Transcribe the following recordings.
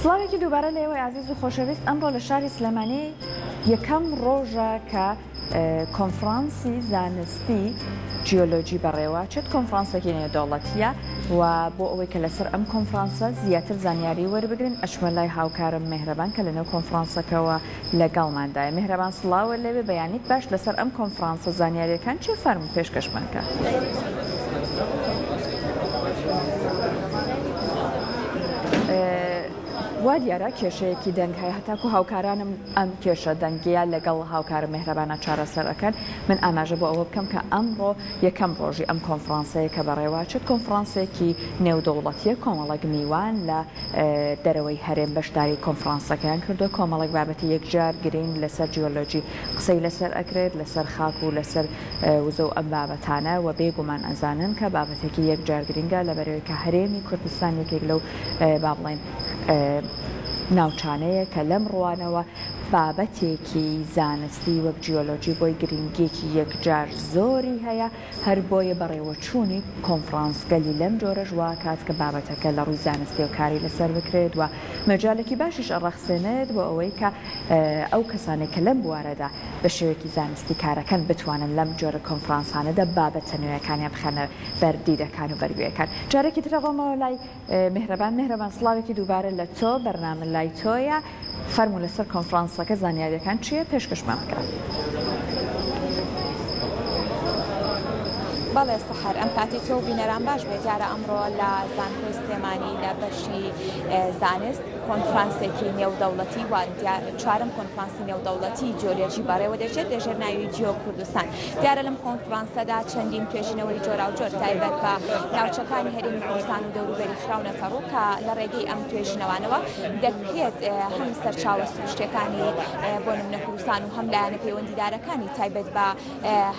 سڵاوێکی دووبارە لە ئێوەی ئازیز و خۆشەویست ئەمڕۆ لە شاری سلێمانی یەکەم ڕۆژە کە کۆنفرانسی زانستی جیۆلۆجی بەڕێوەچێت کۆنفرانسێکی نێودەوڵەتیە و بۆ ئەوەی کە لەسەر ئەم کۆنفرانسە زیاتر زانیاری وەربگرین ئەچمە لای هاوکارم مێهرەبان کە لەنێو کۆنفرانسەکەوە لەگەڵماندایە مێهرەبان سڵاوە لێبێ بەیانیت باش لەسەر ئەم کۆنفرانسە زانیاریەکان چیە فەرموو پێشکەشمان کە. وا دیارە کێشەیەکی دەنگ هەیە هەتاکو هاوکارانم ئەم کێشە دەنگیە لەگەڵ هاوکارە مێهرەبانە چارەسەر ئەکەن من ئاماژە بۆ ئەوە بکەم کە ئەمڕۆ یەکەم ڕۆژی ئەم کۆنفرانسەیە کە بەڕێوەچێت کۆنفرانسێکی نێودەوڵەتیە کۆمەڵێک میوان لە دەرەوەی هەرێم بەشداری کۆنفرانسەکەیان کردووە کۆمەڵێک بابەتی یەکجار گرینگ لەسەر جیۆلۆجی قسەی لەسەر ئەکرێت لەسەر خاک و لەسەر وزە و ئەم بابەتانە و بێ گومان ئەزانن کە بابەتێکی یەکجار گرینگە لەبەرئەوەی کە هەرێمی کوردستان یەکێک لەو با بڵێین ناوچانەیە کە لەم ڕوانەوە بابەتێکی زانستی وەک جیۆلۆجی بۆی گرینگیەکی یەکجار زۆری هەیە هەر بۆیە بەڕێوەچوونی کۆنفرانسگەلی لەم جۆرەش وا ئەکات کە بابەتەکە لە ڕووی زانستیەوە کاری لەسەر بکرێت و مەجالێکی باشیش ئەڕەخسێنێت بۆ ئەوەی کە ئەو کەسانەی کە لەم بوارەدا بە شێوەیەکی زانستی کارەکەن بتوانن لەم جۆرە کۆنفرانسانەدا بابەتە نوێیەکانیان بخەنە بەر دیدەکان و بەرگوێکان. جارێکی تر ئەڕۆمەوە لای میهرەبان. میهرەبان سڵاوێکی دووبارە لە تۆ، بەرنامە لای تۆیە، فەرموو لەسەر کۆنفرانسەکە زانیاریەکان چیە پێشکەشمان بکە. بەڵێ سەحەر ئەم کاتی تۆ و بینەران باش بێت دیارە ئەمڕۆ لە زانکۆی سلێمانی لە بەشی زانست کۆنفرانسێکی نێودەوڵەتی و چوارەم کۆنفرانسی نێودەوڵەتی جیۆلۆجی بەڕێوە دەچێت لەژێر ناوی جیۆ کوردستان. دیارە لەم کۆنفرانسەدا چەندین توێژینەوەی جۆراوجۆر تایبەت بە ناوچەکانی هەرێمی کوردستان و دەوروبەری خراونەتە ڕوو کە لە ڕێگەی ئەم توێژینەوانەوە دەکرێت هەم سەرچاوە سروشتیەکانی بۆ نمونە کوردستان و هەم لایەنە پەیوەندیدارەکانی تایبەت بە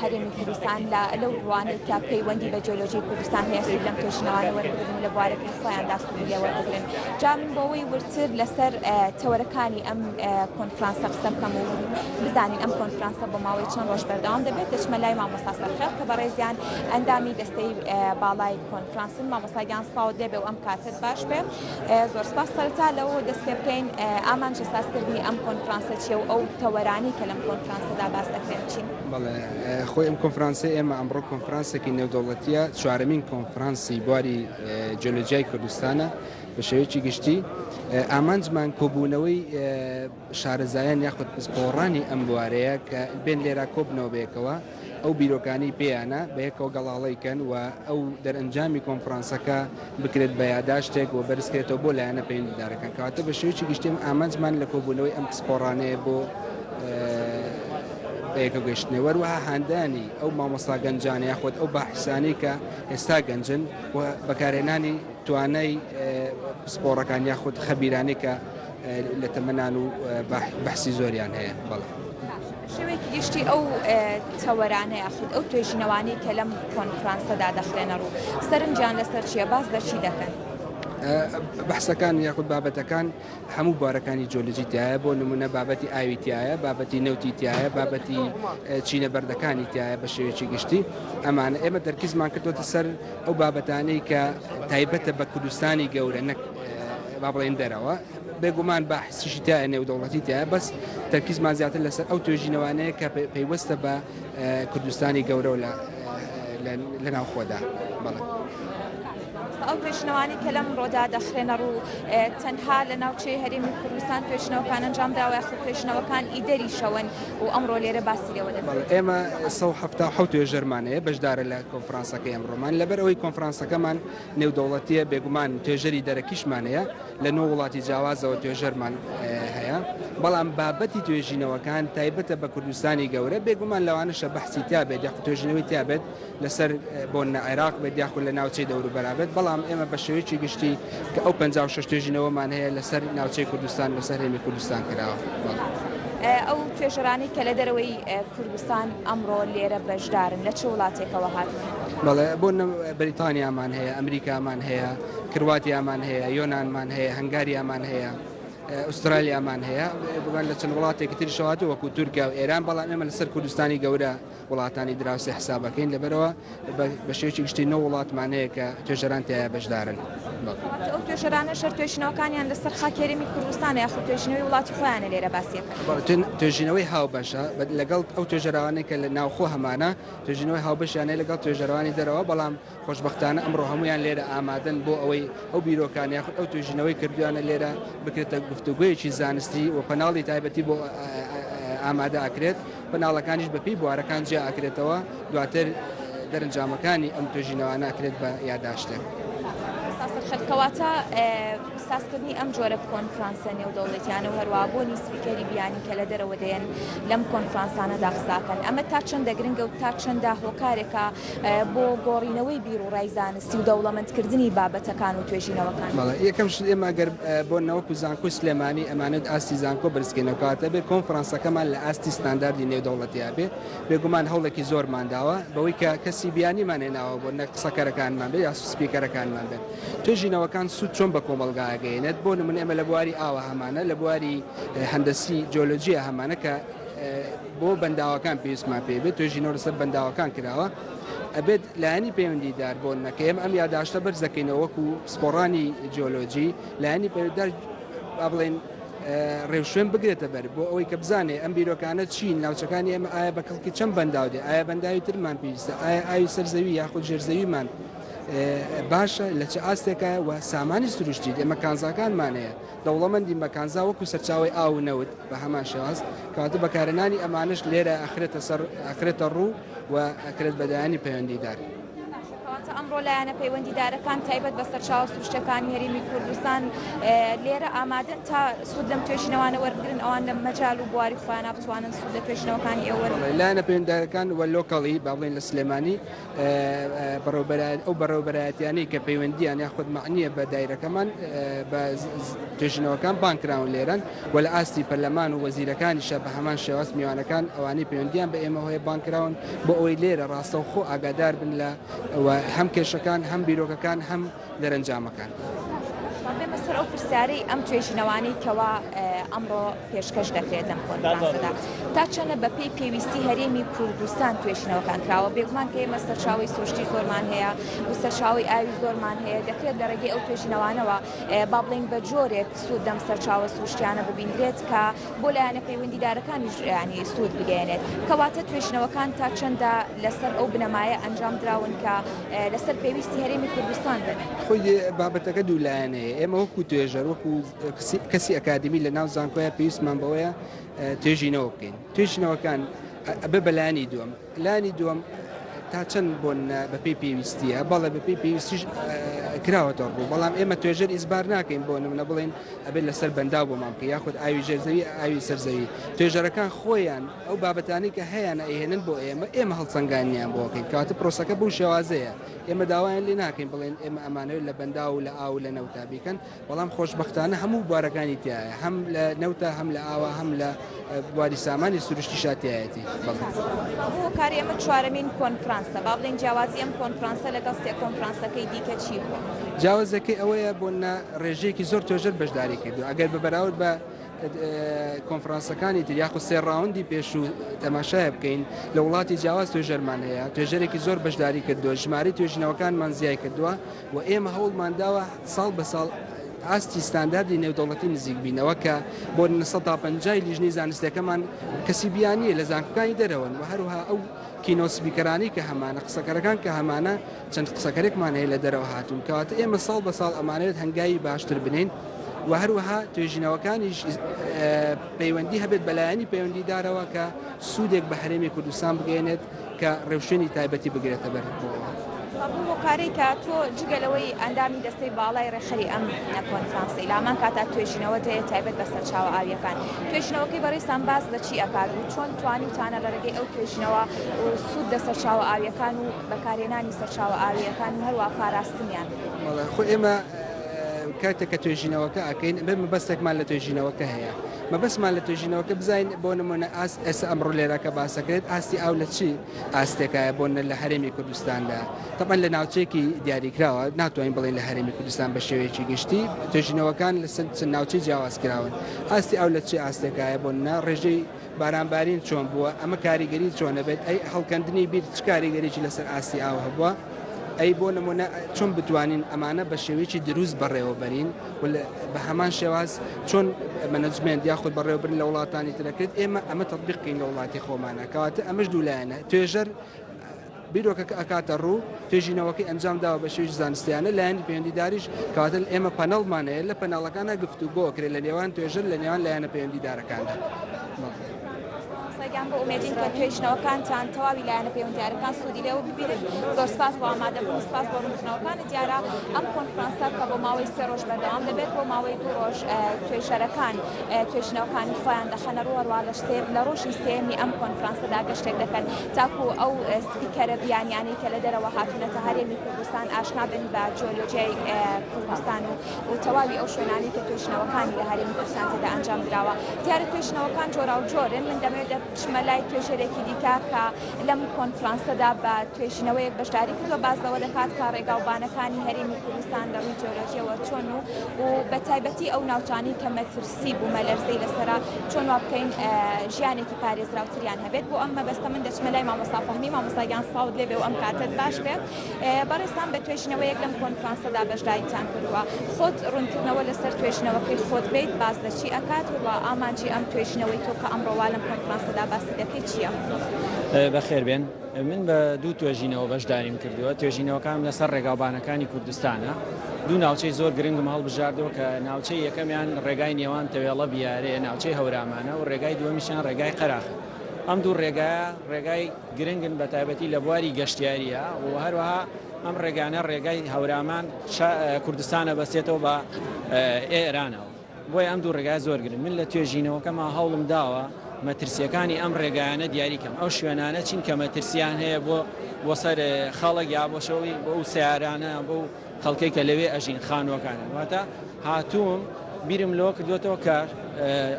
هەرێمی کوردستان لە لەو ڕوانەی کە پەیوەندی بە جیۆلۆجی کوردستان هەیە سوود لەم توێژینەوانە وەربگرن و لە بوارەکەی خۆیاندا سوودی لێ وەربگرن. جا من بۆ ئەوەی وردتر لەسەر تەوەرەکانی ئەم کۆنفرانسە قسە بکەم و بزانین ئەم کۆنفرانسە بۆ ماوەی چەند ڕۆژ بەردەوام دەبێت دەچمە لای مامۆستا سەرخێڵ کە بەڕێزیان ئەندامی دەستەی باڵای کۆنفرانسن. مامۆستا گیان سڵاوت لێبێ و ئەم کاتت باش بێ. زۆر سپاس. سەرەتا لەوە دەست پێ بکەین ئامانج لە سازکردنی ئەم کۆنفرانسە چیە و ئەو تەوەرانەی کە لەم کۆنفرانسەدا باس دەکرێن چین؟ بەڵێ خۆی ئەم کۆنفرانسەی ئێمە ئەمڕۆ کۆنفرانسێکی نێودەوڵەتیە چوارەمین کۆنفرانسی بواری جیۆلۆجیای کوردستانە بە شێوەیەکی گشتی ئامانجمان کۆبوونەوەی شارەزایان یاخود پسپۆڕانی ئەم بوارەیە کە بێن لێرا کۆبنەوە بەیەکەوە ئەو بیرۆکانەی پێیانە بەیەکەوە گەڵاڵەی کەن و ئەو دەرئەنجامی کۆنفرانسەکە بکرێت بە یاداشتێک و بەرزکرێتەوە بۆ لایەنە پەیوەندیدارەکان کەواتە بە شێوەیەکی گشتی ئەم ئامانجمان لە کۆبوونەوەی ئەم پسپۆڕانەیە بۆ بەیەکەوە گەیشتنەوە هەروەها هاندانی ئەو مامۆستا گەنجانە یاخود ئەو باحیسانەی کە ئێستا گەنجن و بەکارهێنانی توانای پسپۆڕەکان یاخود خەبیرانەی کە لە تەمەنان و بەحسی زۆریان هەیە بەڵێ. شێوەیەکی گشتی ئەو تەوەرانە یاخود ئەو توێژینەوانەی کە لەم کۆنفرانسەدا دەخرێنە ڕوو سەرنجیان لەسەر چییە باس لە چی دەکەن؟ بەحسەکان یاخود بابەتەکان هەموو بوارەکانی جۆلجی تایە بۆ نمونە بابەتی ئاوی تایە بابەتی نەوتی تایە بابەتی چینە بەردەکانی تایە بە شێوەیەکی گشتی ئەمانە ئێمە تەرکیزمان کردوتە سەر ئەو بابەتانەی کە تایبەتە بە کوردستانی گەورە نەک با بڵێن دەرەوە بێگومان باحسیشی تایە نێودەوڵەتی تایە بەس تەرکیزمان زیاتر لەسەر ئەو توێژینەوانەیە کە پەیوەستە بە کوردستانی گەورە و لە ناوخۆدا بەڵێ. ئەو توێژینەوانەی کە لەم ڕۆدا دەخرێنە ڕوو تەنها لە ناوچەی هەرێمی کوردستان توێژینەوەکان ئەنجام دراوە یاخود توێژینەوەکان ئی دەریشەوەن و ئەمڕۆ لێرە باسی لێوە دەکرێت؟ ئێمە 177 توێژەرمان هەیە بەشدارە لە کۆنفرانسەکەی ئەمڕۆمان لەبەر ئەوەی کۆنفرانسەکەمان نێودەوڵەتیە بێگومان توێژەری دەرەکیشمان هەیە لە نۆ وڵاتی جیاوازەوە توێژەرمان هەیە بەڵام بابەتی توێژینەوەکان تایبەتە بە کوردستانی گەورە بێگومان لەوانەشە بەحسی تیا بێت یاخود توێژینەوەی تیا بێت لەسەر بۆ نە عێراق بێت یاخود لە ناوچەی دەوروبەرا بێت بەڵام ئێمە بە شێوەیەکی گشتی کە ئەو 56 توێژینەوەمان هەیە لەسەر ناوچەی کوردستان لەسەر هەرێمی کوردستان کراوە. ئەو توێژەرانەی کە لە دەرەوەی کوردستان ئەمڕۆ لێرە بەشدارن لە چ وڵاتێکەوە هاتوون؟ بەڵێ بۆ بەریتانیامان هەیە، ئەمریکامان هەیە، کرواتیامان هەیە، یۆنانمان هەیە، هەنگاریامان هەیە، ئوسترالیامان هەیە، بگومان لە چەند وڵاتێکی تریشەوە هاتووە وەکو تورکیا و ئێران، بەڵام ئێمە لەسەر کوردستانی گەورە وڵاتانی دراوسێ حسابەکەین لەبەرەوە بە شێوەیەکی گشتی نۆ وڵاتمان هەیە کە توێژەران تیایا بەشدارن. ئەو. توێژەرانەش هەر توێژینەوەکانیان لەسەر خاکی هەرێمی کوردستانە یاخود توێژینەوەی وڵاتی خۆیانە لێرە باسی ئەکەن؟ بەڵێ توێژینەوەی هاوبەشە لەگەڵ ئەو توێژەرانەی کە لە ناوخۆ هەمانە، توێژینەوەی هاوبەشیان هەیە لەگەڵ توێژەرانی دەرەوە، بەڵام خۆشبەختانە ئەمڕۆ هەموویان لێرە ئامادەن بۆ ئەوەی ئەو بیرۆکانە یاخود ئەو توێژینەوەی کردویانە لێرە بکرێتە گفتوگۆیەکی زانستی و پەناڵی تایبەتی بۆ ئامادە ئەکرێت، پەناڵەکانیش بەپێی بوارەکان جیا ئەکرێتەوە، دواتر دەرەنجامەکانی ئەم توێژینەوانە ئەکرێت بە یاداشتێک. کەواتە سازکردنی ئەم جۆرە کۆنفرانسە نێودەوڵەتیانە و هەروەها بۆنی speaker ی بیانی کە لە دەرەوە دێن لەم کۆنفرانسانەدا قساکەن ئەمە تا چەندە گرنگە و تا چەندە هۆکارێکە بۆ گۆڕینەوەی بیروڕای زانستی و دەوڵەمەندکردنی بابەتەکان و توێژینەوەکان؟ بەڵێ یەکەم شت ئێمە گەر بۆ نەوەکو زانکۆی سلێمانی ئەمانەوێت ئاستی زانکۆ بەرزکەینەوە کەواتە بێ کۆنفرانسەکەمان لە ئاستی ستانداردی نێودەوڵەتیا بێ بێگومان هەوڵێکی زۆرمان داوە بەوەی کە کەسی بیانیمان هێناوە بۆ نە قسەکەرەکانمان بێ یا speaker ەکانمان بێت توێژینەوەکان سوود چۆن بە کۆمەڵگا ئەگەیەنێت بۆ نمونە ئێمە لە بواری ئاوە هەمانە لە بواری هەندەسی جیۆلۆجیە هەمانە کە بۆ بەنداوەکان پێویستمان پێ بێت توێژینەوە لەسەر بەنداوەکان کراوە ئەبێت لایەنی پەیوەندیدار بۆ نەکە ئێمە ئەم یاداشتە بەرز دەکەینەوە وەکو پسپۆڕانی جیۆلۆجی لایەنی پەیوەندیدار با بڵێین ڕێوشوێن بگرێتە بەر بۆ ئەوەی کە بزانێ ئەم بیرۆکانە چین ناوچەکانی ئێمە ئایا بە کەڵکی چەند بەنداو دێ ئایا بەنداوی ترمان پێویستە ئایا ئاوی سەر زەوی یاخود ژێر زەویمان باشە لە چ ئاستێکە و سامانی سروشتی ئێمە کانزاکانمان هەیە دەوڵەمەندین بە کانزا وەکو سەرچاوەی ئاو و نەوت بە هەمان شێواز کەواتە بەکارهێنانی ئەمانەش لێرە ئەخرێتە سەر ئەخرێتە ڕوو و ئەکرێت بە لایەنی پەیوەندیدار. باشە کەواتە ئەمڕۆ لایەنە پەیوەندیدارەکان تایبەت بە سەرچاوە سروشتەکانی هەرێمی کوردستان لێرە ئامادەن تا سوود لەم توێژینەوانە وەربگرن ئەوان لە مەجال و بواری خۆیانە بتوانن سوود لە توێژینەوەکانی ئێوە وەربگرن. لایەنە پەیوەندیدارەکان و locally با بڵێین لە سلێمانی ئەو بەڕێوەبەرایەتیانەی کە پەیوەندیان یاخود مەعنیە بە دایرەکەمان بە توێژینەوەکان بانگ کراون لێرەن و لە ئاستی پەرلەمان و وەزیرەکانیشە بە هەمان شێواز میوانەکان ئەوانەی پەیوەندیان بە ئێمە هەیە بانگ کراون بۆ ئەوەی لێرە ڕاستەوخۆ ئاگادار بن لە هەم کێشەکان هەم بیرۆکەکان هەم دەرەنجامەکان. با بێمە سەر ئەو پرسیارەی ئەم توێژینەوانەی کەوا ئەمڕۆ پێشکەش دەکرێت لەم کۆنفرانسەدا تا چەنە بە پێی پێویستی هەرێمی کوردستان توێژینەوەکان کراوە بێگومان کە ئێمە سەرچاوەی سروشتی زۆرمان هەیە و سەرچاوەی ئاوی زۆرمان هەیە دەکرێت لە ڕێگەی ئەو توێژینەوانەوە با بڵێین بە جۆرێک سوود لەم سەرچاوە سروشتیانە ببیندرێت کە بۆ لایەنە پەیوەندیدارەکانیش ینی سوود بگەیەنێت کەواتە توێژینەوەکان تا چەندە لەسەر ئەو بنەمایە ئەنجام دراون کە لەسەر پێویستی هەرێمی کوردستان بن. خۆی بابەتەکە دوو لایەنەیە ئێمە وەکو توێژەر وەکو کەسی ئەکادمی لە ناو زانکۆیە پێویستمان بەوەیە توێژینەوە بکەین توێژینەوەکان ئەبێ بەلایەنی دووەم لانی دووەم تا چەند بۆن بەپێی پێویستیە بەڵێ بەپێی پێویستیش کراوەتەوە ڕوو بەڵام ئێمە توێژەر ئیزبار ناکەین بۆ نمونە بڵێن ئەبێت لەسەر بەنداو بۆمان بکە یاخود ئاوی ژێرزەوی ئاوی سەرزەوی توێژەرەکان خۆیان ئەو بابەتانی کە هەیەە ئەیهێنن بۆ ئێمە ئێمە هەڵسەنگانیان بۆکەین کەواتە پرۆسەکە بەو شێوازەیە ئێمە داوایان لێ ناکەین بڵێن ئێمە ئەمانەوێت لە بەنداو و لە ئاو و لە نەوتا بیکەن بەڵام خۆشبەختانە هەموو بوارەکانی تایە هەم لە نەوتە هەم لە ئاوا هەم لە بواری سامانی سروشتیشا تایەتی بەڵێ. بۆ هۆکاری ئەمە چوارەمین کۆنفرانسە با بڵێین جیاوازی ئەم کۆنفرانسە لەگەڵ سێ کۆنفرانسەکەی دیکە چی بووە؟ جیاوازەکەی ئەوەیە بۆ نە ڕێژەیەکی زۆر توێژەر بەشداری کردو ئەگەر بە بەراورد بە کۆنفرانسەکانی تر یاخود سێ round ی پێشوو تەماشایە بکەین لە وڵاتی جیاواز توێژەرمان هەیە توێژەرێکی زۆر بەشداری کردووە ژمارەی توێژینەوەکانمان زیای کردووە و ئێمە هەوڵمان داوە ساڵ بە ساڵ ئاستی ستانداردی نێودەوڵەتی نزیک بینەوە کە بۆ 150 لیژنەی زانستیەکەمان کەسی بیانیە لە زانکۆکانی دەرەوەن و هەروها ئەو keynote speaker انەی کە هەمانە قسەکەرەکان کە هەمانە چەند قسەکەرێکمان هەیە لە دەرەوە هاتوون کەواتە ئێمە ساڵ بە ساڵ ئەمانەوێت هەنگاوی باشتر بنین و هەروەها توێژینەوەکانیش پەیوەندی هەبێت بەلایەنی پەیوەندیدارەوە کە سوودێک بە هەرێمی کوردستان بگەێنێت کە ڕێوشوێنی تایبەتی بگرێتە بەر بۆ ئەوە. بەو هۆکارەی کە تۆ جگە لەوەی ئەندامی دەستەی باڵای ڕێکخەری ئەم کۆنفرانسەی لە هەمان کاتا توێژینەوەت هەیە تایبەت بە سەرچاوە ئاوییەکان، توێژینەوەکەی بەڕێزتان باس لە چی ئەکات و چۆن توانیوتانە لە ڕێگەی ئەو توێژینەوە سوود لە سەرچاوە ئاوییەکان و بەکارهێنانی سەرچاوە ئاوییەکان و هەروەها پاراستنیان؟ بەڵێ خۆ ئێمە کاتێک کە توێژینەوەکە ئەکەین ئەبێ مەبەستێکمان لە توێژینەوەکە هەیە مەبەستمان لە توێژینەوەکە بزانین بۆ نمونە ئاست ئێستا ئەمڕۆ لێرە کە باسەکرێت ئاستی ئاو لە چی ئاستێکایە بۆ لە هەرێمی کوردستاندا تەبعەن لە ناوچەیەکی دیاریکراوە ناتوانین بڵێن لە هەرێمی کوردستان بە شێوەیەکی گشتی توێژینەوەکان لەسەر چەند ناوچەی جیاواز کراون ئاستی ئاو لە چی ئاستێکایە بۆ نە ڕێژەی بارانبارین چۆن بووە ئەمە کاریگەری چۆنە بێت ئەی هەڵکەندنی بیر چ کاریگەریی لەسەر ئاستی ئاو هەبووە؟ ئەی بۆ نمونە چۆن بتوانین ئەمانە بە شێوەیەکی دروست بەڕێوەبەرین و بە هەمان شێواز چۆن management یاخود بەڕێوەبردن لە وڵاتانی ترەکرێت ئێمە ئەمە تەطبیقین لە وڵاتی خۆمانە کەواتە ئەمەش دوولایەنە توێژەر بیرۆکەکە ئەکاتە ڕوو، توێژینەوەکەی ئەنجام داوە بە شێوەیەکی زانستیانە، لایەنی پەیوەندیداریش کەواتە ئێمە پەنەڵمان هەیە، لە پەنەڵەکانا گفتوگۆ ئەکرێت لە نێوان توێژەر لە نێوان لایەنە پەیوەندیدارەکاندا. مامۆستا گیان بۆ ئومێدین کە توێژینەوەکانتان تەواوی لایەنە پەیوەندیارەکان سوودی لێوە ببینن. زۆر سپاس بۆ ئامادەبوون و سپاس بۆ ڕوونکردنەوەکانت. دیارە ئەم کۆنفرانسە کە بۆ ماوەی سێ ڕۆژ بەردەوام دەبێت، بۆ ماوەی دوو ڕۆژ توێژەرەکان توێژینەوەکانی خۆیان دەخەنە ڕوو، هەروەها لە ڕۆژی سێیەمی ئەم کۆنفرانسەدا گەشتێک دەکەن تاکو ئەو speaker ە بیانیانەی کە لە دەرەوە هاتوونەتە هەرێمی کوردستان ئاشنا بن بە جیۆلۆجیای کوردستان و و تەواوی ئەو شوێنانەی کە توێژینەوەکانی لە هەرێمی کوردستان تێدا ئەنجام دراوە. دیارە توێژینەوەکان جۆراوجۆرن، من دەمەوێت بچمە لای توێژەرێکی دیکە کە لەم کۆنفرانسەدا بە توێژینەوەیەک بەشداری کردووە، باس لەوە دەکات کە ڕێگاوبانەکانی هەرێمی کوردستان لە ڕووی جیۆلۆجیەوە چۆن و و بە تایبەتی ئەو ناوچانەی کە مەترسی بوومەلەرزەی لەسەرە چۆن وا بکەین ژیانێکی پارێزراوتریان هەبێت. بۆ ئەم مەبەستە من دەچمە لای مامۆستا فەهمی. مامۆستا گیان سڵاوت لێبێ و ئەم کاتەت باش بێ. بەڕێزتان بە توێژینەوەیەک لەم کۆنفرانسەدا بەشداریتان کردووە، خۆت ڕوونکردنەوە لەسەر توێژینەوەکەی خۆت بیت باس لە چی ئەکات و ئامانجی ئەم توێژینەوەی تۆ کە ئەمڕۆ وا لەم کۆنفرانسەدا باسی دەکەی چییە؟ بەخێربێن. من بە دوو توێژینەوە بەشداریم کردووە، توێژینەوەکانم لەسەر ڕێگاوبانەکانی کوردستانە. دوو ناوچەی زۆر گرنگم هەڵبژاردووە کە ناوچەی یەکەمیان ڕێگای نێوان تەوێڵە بیارەیە، ناوچەی هەورامانە و ڕێگای دووەمیشیان ڕێگای قەراخە. ئەم دوو ڕێگایە ڕێگای گرنگن بە تایبەتی لە بواری گەشتیارییە و هەروەها ئەم ڕێگانە ڕێگای هەورامان کوردستانە بەستێتەوە بە ئێرانەوە. بۆیە ئەم دوو ڕێگایە زۆر گرنگ. من لە توێژینەوەکەما هەوڵم داوە مەترسییەکانی ئەم ڕێگایانە دیاری کەم، ئەو شوێنانە چین کە مەترسییان هەیە بۆ بۆ سەر خەڵک یا بۆ شەوی بۆ ئەو سەیارانە بۆ خەڵکەی کە لەوێ ئەژین خانووەکانن. واتە هاتووم بیرم لەوە کردوێتەوە کە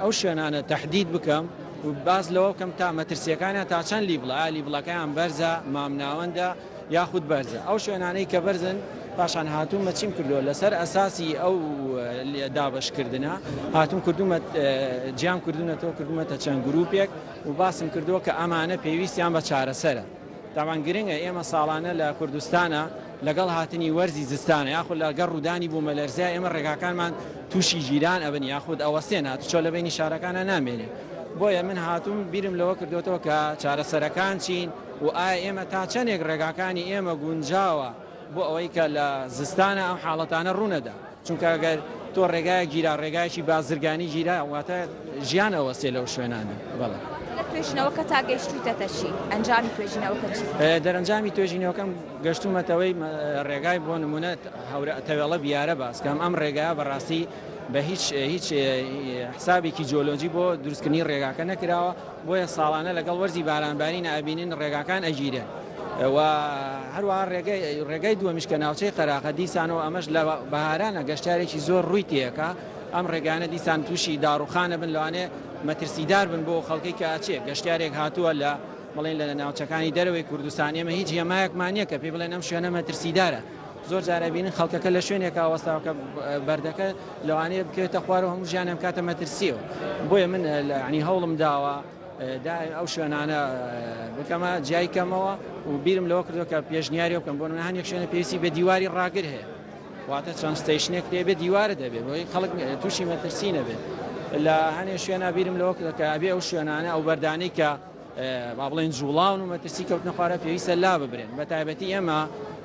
ئەو شوێنانە تەحدید بکەم و باس لەوە بکەم تا مەترسیەکانیان تا چەند level ە، ئایا level ەکەیان بەرزە، مامناوەندە یاخود بەرزە. ئەو شوێنانەی کە بەرزن پاشان هاتوومە چیم کردووە لەسەر ئەساسی ئەو دابەشکردنە هاتووم کردوومە جیام کردوونەتەوە کردوومەتە چەند گروپێک و باسم کردووە کە ئەمانە پێویستیان بە چارەسەرە. تاوان گرنگە ئێمە ساڵانە لە کوردستانە لەگەڵ هاتنی وەرزی زستانە یاخود لەگەڵ ڕوودانی بوومەلەرزەیا ئێمە ڕێگاکانمان تووشی گیران ئەبن یاخود ئەوەستێن هاتوچۆ لە بەینی شارەکانا نامێنێ بۆیە من هاتووم بیرم لەوە کردۆتەوە کە چارەسەرەکان چین و ئایا ئێمە تا چەندێک ڕێگاکانی ئێمە گونجاوە بۆ ئەوەی کە لە زستانە ئەم حاڵەتانە ڕوونەدا چونکە گەر تۆ ڕێگایەک گیرا ڕێگایەکی بازرگانی گیرا واتە ژیان ئەوەستێ لەو شوێنانە بەڵێ. لە توێژینەوەکە تا گەیشتوویتەتە چی؟ ئەنجامی توێژینەوەکە چی؟ دەرەنجامی توێژینەوەکەم گەشتوومەتەوەی ڕێگای بۆ نمونە هەورە تەوێڵە بیارە باس کەم ئەم ڕێگایە بەڕاستی بە هیچ هیچ حسابێکی جیۆلۆجی بۆ دروستکردنی ڕێگاکە نەکراوە بۆیە ساڵانە لەگەڵ وەرزی بارانبارین ئەبینین ڕێگاکان ئەگیرێن و هەروەها ڕێگای دووەمیش کە ناوچەی قەراخە دیسانەوە ئەمەش لە بەهارانە گەشتارێکی زۆر ڕووی تێەکە ئەم ڕێگانە دیسان تووشی داڕوخانە بن لەوانەیە مەترسیدار بن بۆ خەڵکی کە ئەچێ گەشتارێک هاتووە لە بڵێن لە ناوچەکانی دەرەوەی کوردستان ئێمە هیچ هێمایەکمان نییە کە پێی بڵێن ئەم شوێنە مەترسیدارە زۆر جار ئەبینن خەڵکەکە لە شوێنێکا وەستاوە کە بەردەکە لەوانەیە بکەوێتە خوارەوە هەموو ژیانیان بکاتە مەترسیەوە بۆیە من ینی هەوڵم داوە ئەو شوێنانە بکەمە جیای کەمەوە و بیرم لەوە کردو کە پێشنیاری بکەم بۆ نمونە هەندێک شوێنە پێویستی بە دیواری ڕاگر هەیە واتە چەند station ێک لێ بێ دیوارە دەبێت بۆی خەڵک تووشی مەترسی نەبێت لە هەنێ شوێنە بیرم لەوە کردو کە ئەبێ ئەو شوێنانە ئەو بەردانەی کە با بڵێن جوڵاون و مەترسی کەوتنە خوارە پێویستە لا ببرێن بە تایبەتی ئێمە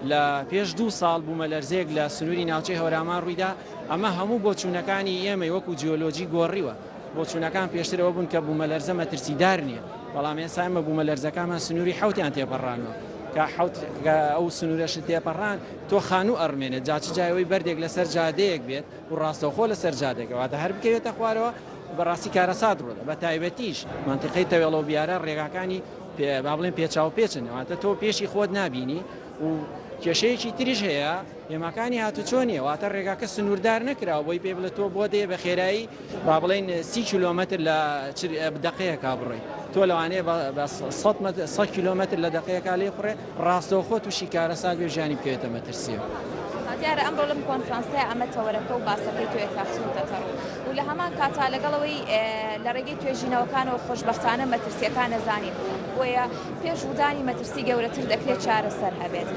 لە پێش دوو ساڵ بوومەلەرزەیەک لە سنووری ناوچەی هەورامان ڕوویدا ئەمە هەموو بۆچوونەکانی ئێمەی وەکو جیۆلۆجی گۆڕیوە بۆچوونەکان پێشترەوە بوون کە بوومەلەرزە مەترسیدار نییە بەڵام ئێستا ئێمە بوومەلەرزەکانمان سنووری حوتیان تێپەڕانوە کە حوت ئەو سنوورەش تێپەڕان تۆ خانوو ئەڕمێنێت جا چ جایەوەی بەردێک لەسەر جادەیەک بێت و ڕاستەوخۆ لەسەر جادەکە واتە هەر بکەوێتە خوارەوە بەڕاستی کارەسات ڕوودە بە تایبەتیش مەنتیقەی تەوێڵە و بیارە ڕێگاکانی با بڵێن پێچاو پێچن واتە تۆ پێشی خۆت نابینی و کێشەیەکی تریش هەیە هێماکانی هاتوچۆ نییە واتە ڕێگاکە سنووردار نەکراوە بۆی پێ بڵێ تۆ بۆ دێ بە خێرایی با بڵێن سی کیلۆمەتر لە دقەیەکا بڕۆی تۆ لەوانەیە بە 100 کیلۆمەتر لە دقەیەکا لێ بڕێ ڕاستەوخۆ تووشی کارەسات بێ ژیانی بکەوێتە مەترسیەوە. دیارە ئەمڕۆ لەم کۆنفرانسەیە ئەمە تەوەرەکە و باسەکەی تۆیە کە خستووتەتە ڕوو و لە هەمان کاتا لەگەڵ ئەوەی لە ڕێگەی توێژینەوەکانەوە خۆشبەختانە مەترسییەکان ئەزانین بۆیە پێش ڕوودانی مەترسی گەورەتر دەکرێت چارەسەر هەبێت.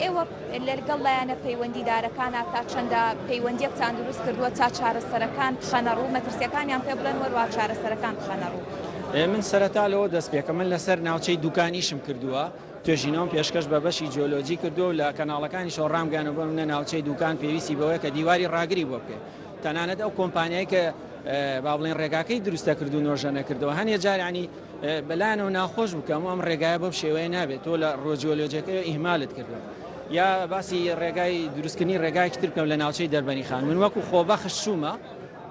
ئێوە لەگەڵ لایەنە پەیوەندیدارەکانا تا چەندە پەیوەندیەکتان دروست کردووە تا چارەسەرەکان بخەنە ڕوو، مەترسیەکانیان پێ بڵێن وەروا چارەسەرەکان بخەنە ڕوو؟ من سەرەتا لەوە دەست پێکەم، من لەسەر ناوچەی دوکان ئیشم کردووە، توێژینەوەم پێشکەش بە بەشی جیۆلۆجی کردووە و لە کەناڵەکانیشەوە ڕامگەیاندووە بۆ نموونە ناوچەی دوکان پێویستی بەوەیە کە دیواری ڕاگری بۆ بکەین، تەنانەت ئەو کۆمپانیای کە با بڵێین ڕێگاکەی دروست دەکرد و نۆژەنە کردەوە هەنێ جار یانی بەلایەنەوە ناخۆش بوو کە ئەم ڕێگایە بەو شێوەیە نابێت تۆ لە ڕووە جیۆلۆجیەکەی ئیهمالت کردووە یا باسی ڕێگای دروستکردنی ڕێگایەکی تر بکەم لە ناوچەی دەربەنی خان من وەکو خۆبەخش چوومە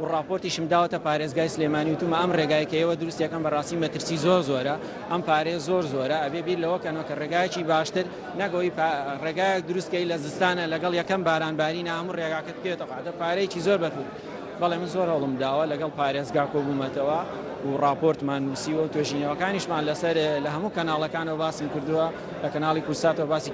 و ڕاپۆرتیشم داوەتە پارێزگای سلێمانی وتومە ئەم ڕێگای کە ئێوە دروستیەکەن بەڕاستی مەترسی زۆر زۆرە ئەم پارەیە زۆر زۆرە ئەبێ بیر لەوە کەنەوە کە ڕێگایەکی باشتر نەگەوەی ڕێگایەک دروستکەی لە زستانە لەگەڵ یەکەم باران بارینە هەموو ڕێگاکەت بکەوێتە قادە پارەیەکی زۆر بەرپرس بەڵێ من زۆر هەوڵم داوە لەگەڵ پارێزگا کۆبوومەتەوە و ڕاپۆرتمان نووسیوە و توێژینەوەکانیشمان لەسەر لە هەموو کەناڵەکانەوە باسم کردووە لە کەناڵی کوردساتەوە باسی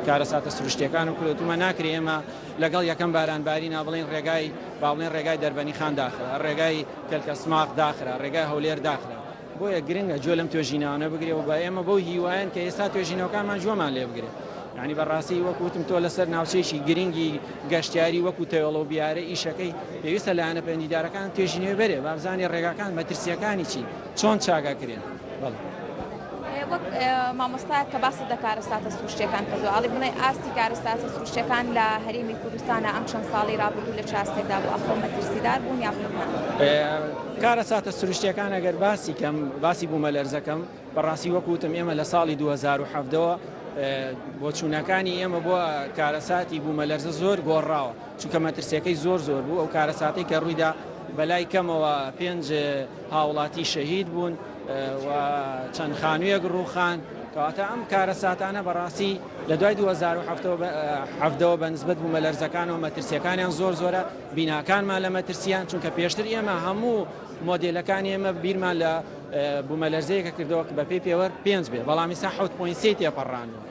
کارەساتە سروشتیەکان و کردوومە ناکرێ ئێمە لەگەڵ یەکەم باران بارینا بڵێن ڕێگای با بڵێن ڕێگای دەربەنی خان داخرا ڕێگای کەلکەسماق داخرا ڕێگای هەولێر داخرا بۆیە گرنگە گوێ لەم توێژینەوانە بگرێ و بە ئێمە بەو هیوایەن کە ئێستا توێژینەوەکانمان گوێمان لێ بگرێ. یانی بەڕاستی وەک وتم تۆ لەسەر ناوچەیەکی گرنگی گەشتیاری وەکو تەوێڵە و بیارە ئیشەکەی پێویستە لایەنە پەیوەندیدارەکان توێژینەوەی بەرێ با بزانێ ڕێگاکان مەترسییەکانی چین چۆن چاکەکرێن. بەڵێ. وەک مامۆستایەک کە باست لە کارەساتە سروشتیەکان کردووە ئەڵێ بڵێ ئاستی کارەساتە سروشتیەکان لە هەرێمی کوردستانە ئەم چەند ساڵەی ڕابردوو لە چ ئاستێکدا بوو ئاخۆ مەترسیدار بوون یاخود نا؟ کارەساتە سروشتیەکان ئەگەر باسی کەم باسی بوومەلەرزەکەم بەڕاستی وەک وتم ئێمە لە ساڵی 2017 ەوە بۆچوونەکانی ئێمە بۆ کارەساتی بوومەلەرزە زۆر گۆڕاوە چونکە مەترسیەکەی زۆر زۆر بوو ئەو کارەساتەی کە ڕوویدا بەلای کەمەوە پێنج هاوڵاتی شەهید بوون و چەند خانوویەک ڕووخان کەواتە ئەم کارەساتانە بەڕاستی لە دوای 2017ەوە بە نسبەت بوومەلەرزەکانەوە مەترسیەکانیان زۆر زۆرە بیناکانمان لە مەترسیان چونکە پێشتر ئێمە هەموو مۆدێلەکانی ئێمە بیرمان لە بوومەلەرزەیەکە کردەوە کە بەپێی پێوەر پێنج بێ بەڵام ئیستا حەوت point سێ تێپەڕاندووە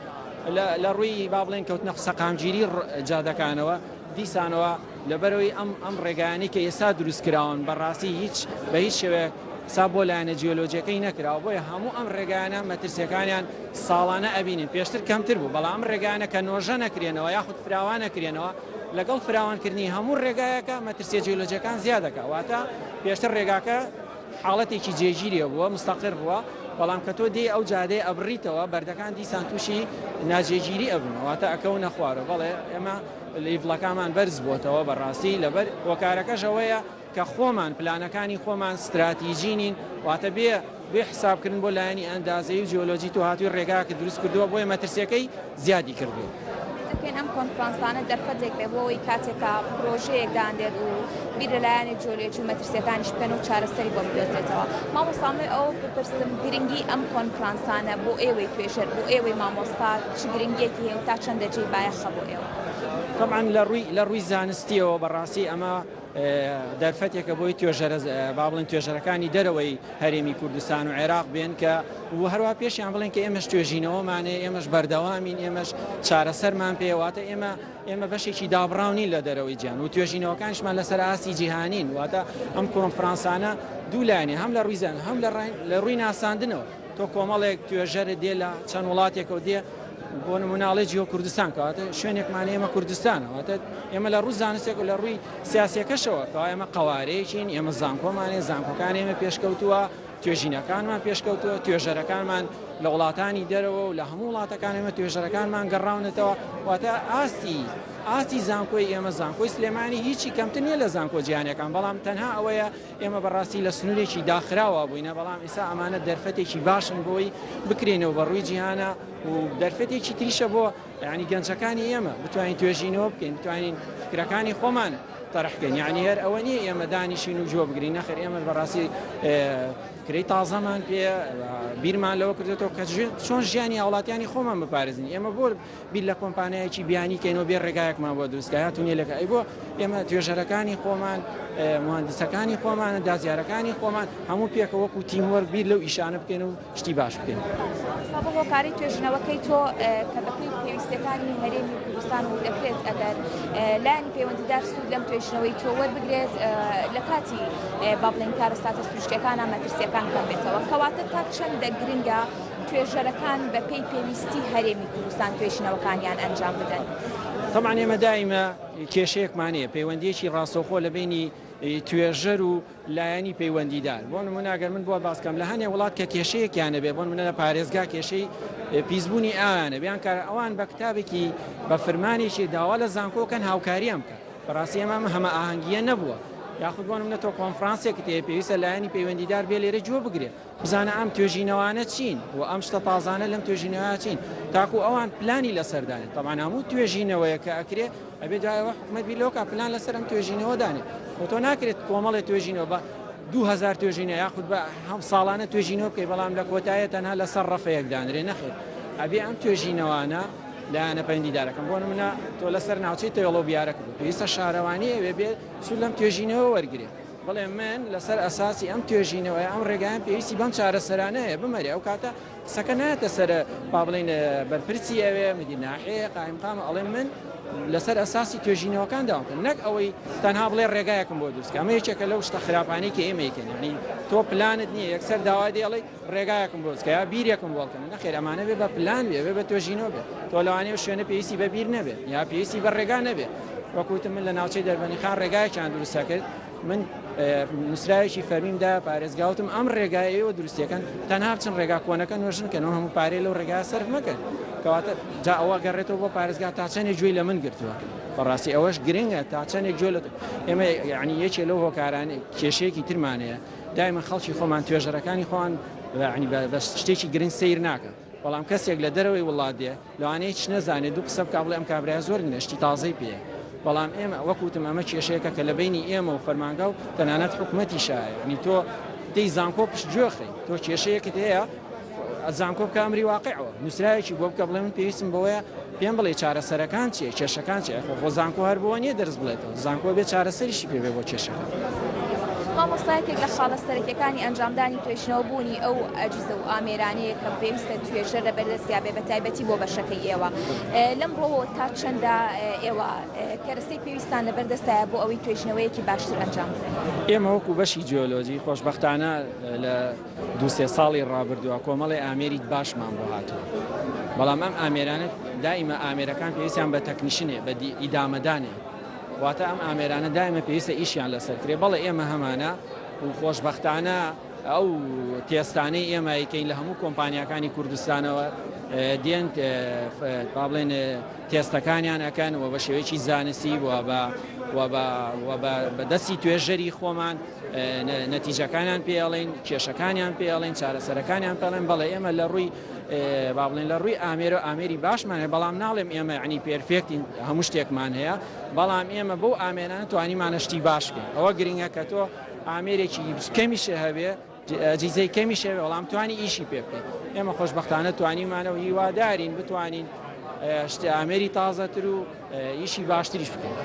لە ڕووی با بڵێن کەوتنە سەقامگیری جادەکانەوە دیسانەوە لەبەرەوەی ئەم ئەم ڕێگایانەی کە ئێستا دروست کراون بەڕاستی هیچ بە هیچ شێوەیەک حساب بۆ لایەنە جیۆلۆجیەکەی نەکراوە بۆیە هەموو ئەم ڕێگایانە مەترسیەکانیان ساڵانە ئەبینین پێشتر کەمتر بوو بەڵام ئەم ڕێگایانە کە نۆژە نەکرێنەوە یاخود فراوان نەکرێنەوە لەگەڵ فراوانکردنی هەموو ڕێگایەکە مەترسیە جیۆلۆجیەکان زیاد دەکات واتە پێشتر ڕێگاکە حاڵەتێکی جێگیری بووە مستەقر بووە بەڵام کە تۆ دێی ئەو جادەیە ئەبڕیتەوە بەردەکان دیسان تووشی ناجێگیری ئەبن واتە ئەکەونە خوارەوە بەڵێ ئێمە لیڤڵەکانمان بەرز بۆتەوە بەڕاستی لەبەر هۆکارەکەش ئەوەیە کە خۆمان پلانەکانی خۆمان ستراتیجی نین واتە بێ بێ حسابکردن بۆ لایەنی ئەندازەیی و جیۆلۆجی تۆ هاتووی ڕێگاکت دروست کردووە بۆیە مەترسیەکەی زیادی کردووە. دەکەین ئەم کۆنفرانسانە دەرفەتێک بێ بۆ ئەوەی کاتێک کە پرۆژەیەک دانرێت و بیر لە لایەنی جیۆلۆجی و مەترسیەکانیش بکەن و چارەسەری بۆ بدۆزرێتەوە. مامۆستا من ئەوە بپرسم گرنگی ئەم کۆنفرانسانە بۆ ئێوەی توێژەر بۆ ئێوەی مامۆستا چ گرنگیەکی هەیە و تا چەندە جێی بایەخە بۆ ئێوە؟ تەبعەن لە ڕووی لە ڕووی زانستیەوە بەڕاستی ئەمە دەرفەتێکە بۆی توێژەرە با بڵێن توێژەرەکانی دەرەوەی هەرێمی کوردستان و عێراق بێن کە و هەروە پێشیان بڵێن کە ئێمەش توێژینەوەمان هەیە ئێمەش بەردەوامین ئێمەش چارەسەرمان پێیە واتە ئێمە ئێمە بەشێکی دابڕاو نین لە دەرەوەی جیهان و توێژینەوەکانیشمان لەسەر ئاستی جیهانین واتە ئەم کۆنفرانسانە دوو لایەنی هەم لە ڕووی زان هەم لە ڕووی ناساندنەوە تۆ کۆمەڵێک توێژەرت دێ لە چەند وڵاتێکەوە دێ بۆ نمونە ئەڵێ جیۆ کوردستان کەواتە شوێنێکمان ئێمە کوردستانە واتە ئێمە لە ڕوو زانستێک و لە ڕووی سیاسیەکەشەوە کەوا ئێمە قەوارەیەکین ئێمە زانکۆمان هەیە زانکۆکان ئێمە پێشکەوتووە توێژینەکانمان پێشکەوتووە توێژەرەکانمان لە وڵاتانی دەرەوە و لە هەموو وڵاتەکان ئێمە توێژەرەکانمان گەڕاونەتەوە واتە ئاستی ئاستی زانکۆی ئێمە زانکۆی سلێمانی هیچی کەمتر نییە لە زانکۆ جیهانیەکان بەڵام تەنها ئەوەیە ئێمە بەڕاستی لە سنوورێکی داخراوە بووینە، بەڵام ئێستا ئەمانە دەرفەتێکی باشن بۆی بکرێنەوە بە ڕووی جیهانە و دەرفەتێکی تریشە بۆ یعنی گەنجەکانی ئێمە بتوانین توێژینەوە بکەین بتوانین فکرەکانی خۆمان تەرح بکەین یعنی هەر ئەوە نییە ئێمە دانیشین و گوێ بگرین نەخێر ئێمە بەڕاستی فکرەی تازەمان پێ بیرمان لەوە کردێتەوە کە چۆن ژیانی هاوڵاتیانی خۆمان بپارێزین ئێمە بۆ بیر لە کۆمپانیایەکی بیانی کەینەوە بێ ڕێگایەک. ڕێگایەکمان بۆ دروست کا یا تونێلێکە ئەی بۆ ئێمە توێژەرەکانی خۆمان موهەندسەکانی خۆمان دازیارەکانی خۆمان هەموو پێکە وەکو team work بیر لەو ئیشانە بکەین و شتی باش بکەین. مامۆستا بۆ هۆکاری توێژینەوەکەی تۆ کە بەپێی پێویستیەکانی هەرێمی کوردستان و دەکرێت ئەگەر لایەنی پەیوەندیدار سوود لەم توێژینەوەی تۆ وەربگرێت لە کاتی با بڵێین کارەساتە سروشتیەکانە مەترسیەکان کەم بێتەوە کەواتە تا چەندە گرنگە توێژەرەکان بەپێی پێویستی هەرێمی کوردستان توێژینەوەکانیان ئەنجام بدەن؟ تەبعەن ئێمە دایمە کێشەیەکمان هەیە پەیوەندیەکی ڕاستەوخۆ لە بەینی توێژەر و لایەنی پەیوەندیدار بۆ نمونە گەر من بۆ باس کەم لە هەنێ وڵات کە کێشەیەکیان هەبێ بۆ نمونە لە پارێزگا کێشەی پیسبوونی ئاویان هەبێ یان کار ئەوان بە کتابێکی بە فرمانێکی داوا لە زانکۆ کەن هاوکاریان بکەن بەڕاستی ئێمە ئەم هەمەئاهەنگییە نەبووە یاخود بۆ نمونە تۆ کۆنفرانسێکت هەیە پێویستە لایەنی پەیوەندیدار بێ لێرە گوێ بگرێ بزانە ئەم توێژینەوانە چین و ئەم شتە تازانە لەم توێژینەوە چین تاکو ئەوان پلانی لەسەر دانێن تەبعەن هەموو توێژینەوەیە کە ئەکرێ ئەبێ دوایەوە حکومەت بیر لەوە کا پلان لەسەر ئەم توێژینەوە دانێ خۆ تۆ ناکرێت کۆمەڵێ توێژینەوە بە 2000 توێژینە یاخود بە هەم ساڵانە توێژینەوە بکەی بەڵام لە کۆتایە تەنها لەسەر ڕەفەیەک دانرێ نەخێر ئەبێ ئەم توێژینەوانە لایەنە پەیوەندیدارەکەم بۆ نمونە تۆ لەسەر ناوچەی تەوێڵە و بیارە کردو پێویستە شارەوانی ئەوێ بێ سوود لەم توێژینەوە وەرگێ بڵێ من لەسەر ئەساسی ئەم توێژینەوەیە ئەم ڕێگایان پێویستی بەم چارەسەرانە هەیە بمەرێ ئەو کاتە قسەکە نایەتە سەر با بڵێین بەرپرسی ئەوێ مدیر ناحیەیە قائیمقامە ئەڵێ من لەسەر ئەساسی توێژینەوەکان داوام کرد نەک ئەوەی تەنها بڵێ ڕێگایەکم بۆ دروست کە ئەمە یەکێکە لەو شتە خراپانەی کە ئێمە یکەین یعنی تۆ پلانت نییە یەکسەر داوا دێ ئەڵێ ڕێگایەکم بۆ دروست کە یا بیرێکم بۆ هەڵکەنە نەخێر ئەمانە بێ بە پلان بێ بێ بە توێژینەوە بێ تۆ لەوانەیە شوێنە پێویستی بە بیر نەبێ یا پێویستی بە ڕێگا نەبێ وەکو وتم من لە ناوچەی دەربەندیخان ڕێگایەکیان دروست کرد من نووسراوێکی فەرمیم دا پارێزگا وتم ئەم ڕێگایە ئێوە دروستیەکەن تەنها بچن ڕێگا کۆنەکە نۆژن کەن و هەموو پارەی لەو ڕێگا سەرف مەکەن کەواتە جا ئەوە گەڕێتەوە بۆ پارێزگا تا چەندێک گوێی لە من گرتووە بەڕاستی ئەوەش گرنگە تا چەندێک گوێ لە ئێمە یعنی یەکێ لەو هۆکارانەی کێشەیەکی ترمان هەیە دایمە خەڵکی خۆمان توێژەرەکانی خۆمان یعنی بە شتێکی گرنگ سەیر ناکەن بەڵام کەسێک لە دەرەوەی وڵات دێ لەوانەیە هیچ نەزانێت دوو قسە بکا بڵێ ئەم کابرایە زۆر گرنگە شتی تازەی پێیە بەڵام ئێمە وەک وتم ئەمە کێشەیەکە کە لە بەینی ئێمە و فەرمانگا و تەنانەت حکومەتیشە یعنی تۆ دەی زانکۆ پشت گوێ خەی تۆ کێشەیەکت هەیە زانکۆ بکە ئەمری واقعەوە نووسراوێکی بۆ بکە بڵێ من پێویستم بەوەیە پێم بڵێ چارەسەرەکان چیە کێشەکان چیە خۆ خۆ زانکۆ هەر بۆ نییە دەرس بڵێتەوە زانکۆ بێ چارەسەریشی پێ بێ بۆ کێشەکان. مامۆستا یەکێک لە خاڵە سەرەکیەکانی ئەنجامدانی توێژینەوە بوونی ئەو ئەجهیزە و ئامێرانەیە کە پێویستە توێژەر لە بەردەستیا بێ بە تایبەتی بۆ بەشەکەی ئێوە لەم ڕۆوە تا چەندە ئێوە کەرەسەی پێویستان لە بەردەستایە بۆ ئەوەی توێژینەوەیەکی باشتر ئەنجام بدەن؟ ئێمە وەکو بەشی جیۆلۆجی خۆشبەختانە لە دوو سێ ساڵی ڕابردووە کۆمەڵی ئامێری باشمان بۆ هاتووە بەڵام ئەم ئامێرانە دائیمە ئامێرەکان پێویستیان بە technician ێ بە ئیدامەدانێ واتە ئەم ئامێرانە دایمە پێویستە ئیشیان لەسەر کرێ بەڵێ ئێمە هەمانە و خۆشبەختانە ئەو تێستانەی ئێمە یکەین لە هەموو کۆمپانیاکانی کوردستانەوە دێن با بڵێن تێستەکانیان ئەکەن و بە شێوەیەکی زانستی و بە و بە و بە دەستی توێژەری خۆمان نەتیجەکانیان پێ ئەڵێن کێشەکانیان پێ ئەڵێن چارەسەرەکانیان پێ ئەڵێن بەڵێ ئێمە لە ڕووی با بڵێن لە ڕووی ئامێرە ئامێری باشمان هەیە بەڵام ناڵێم ئێمە یعنی perfect ین هەموو شتێکمان هەیە بەڵام ئێمە بەو ئامێرانە توانیمانە شتی باش بکەین ئەوە گرنگە کە تۆ ئامێرێکی کەمیش هەبێ ئەجیزەی کەمیش هەبێ بەڵام توانی ئیشی پێ بکەیت ئێمە خۆشبەختانە توانیمانە و هیوادارین بتوانین شتە ئامێری تازەتر و ئیشی باشتریش بکەین.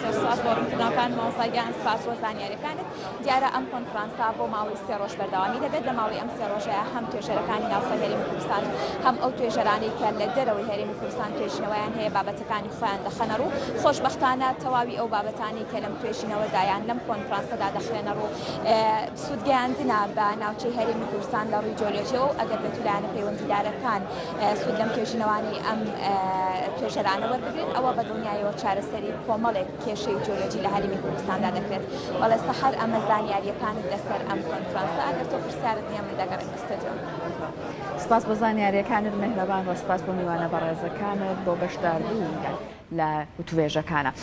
زۆر سپاس بۆ ڕوونکردنەوەکان مامۆستا گیان، سپاس بۆ زانیاریەکانت. دیارە ئەم کۆنفرانسە بۆ ماوەی سێ ڕۆژ بەردەوامی دەبێت، لە ماوەی ئەم سێ ڕۆژەیە هەم توێژەرەکانی ناوخۆی هەرێمی کوردستان و هەم ئەو توێژەرانەی کە لە دەرەوەی هەرێمی کوردستان توێژینەوەیان هەیە بابەتەکانی خۆیان دەخەنە ڕوو. خۆشبەختانە تەواوی ئەو بابەتانەی کە لەم توێژینەوەدا یان لەم کۆنفرانسەدا دەخرێنە ڕوو سوودگەیاندنە بە ناوچەی هەرێمی کوردستان لە ڕووی جۆلۆجیەوە و ئەگەر بێت و لایەنە پەیوەندیدارەکان سوود لەم توێژینەوانەی ئەم توێژەرانە وەربگرن ئەوە بە دڵنیایەوە چارەسەری کۆمەڵێک کێشەی جۆلۆجی لە هەرێمی کوردستاندا دەکرێت. بەڵێ سەحەر ئەمە زانیارییەکانت لەسەر ئەم کۆنفرانسە ئەگەر تۆ پرسیارت نییە من دەگەڕێمە ستۆدیۆ. سپاس بۆ زانیارییەکانت مێهرەبان و سپاس بۆ میوانە بەڕێزەکانت بۆ بەشداربوونیان لە وتوێژەکانا.